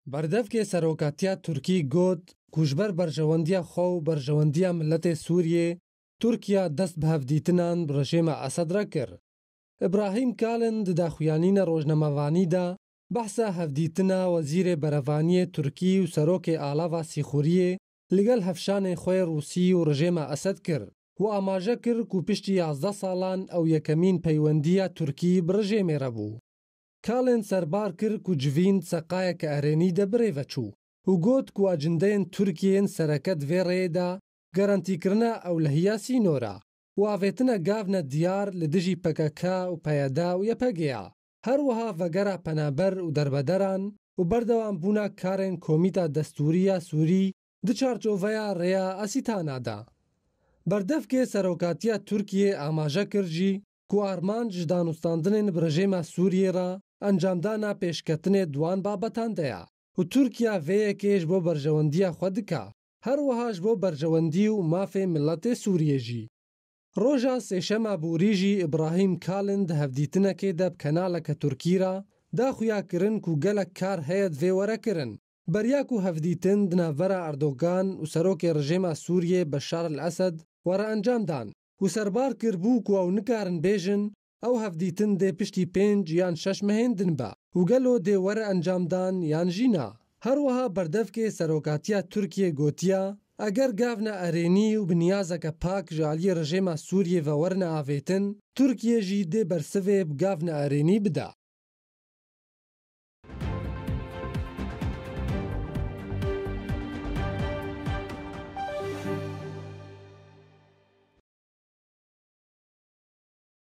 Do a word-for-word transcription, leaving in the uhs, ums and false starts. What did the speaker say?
Berdevkê serokatiya Tirkî got ku ji ber berjewendiya xwe û berjewendiya miletê Sûriyê, Tirkiye dest bi hevdîtinan bi rejêma Esed re kir. Îbrahîm Kalin di daxuyanîna rojnamevanî de behsa hevdîtina Wezîrê Berevaniyê Tirkî û Serokê Alava Sîxuriyê li gel hevşanên xwe yê Rûsî û rejêma Esed kir û amaje kir ku piştî yazdeh salan ew yekemîn peywendiya Tirkî bi rejêmê re bû. Kalin serbar kir ku civîn seqayeke erênî de bi rê ve çû û got ku acindeyên Tirkiyê yên sereke di vê rêyê de garantîkirina ewlehiya sînor e û avêtina gavne diyar li dijî P K K û P Y D û Y P G ya. Her wiha vegera penaber û derbederan û berdewambûna karên Komîta Destûrî ya Sûrî di çarçoveya rêya Asîtana de. Berdevkê serokatiya Tirkiyê amaje kir jî ku armanc ji danûstandinên bi rejêma Sûriyê re encamdana pêşketinê di wan babetan de ye û Tirkiye vê yekê ji bo berjewendiya xwe dike, her wiha ji bo berjewendî û mafê miletê Sûriyê jî. Roja Sêşema borî jî Îbrahîm Kalin di hevdîtinekê de bi kanaleke Tirkî re da xuyakirin ku gelek kar heye divê were kirin, beriya ku hevdîtin di navbera Erdogan û serokê rejêma Sûriyê Beşar el Esed were encamdan û serbar kiribû ku ew nikarin bêjin ew hevdîtin dê piştî pênc yan şeş mehên din be û gelo dê were encamdan yan jî na. Her wiha berdevkê serokatiya Tirkiyê gotiye, eger gavne erênî û bi niyazeke pak ji aliyê rejêma Sûriyê ve werine avêtin, Tirkiye jî dê bersivê bi gavne erênî bide.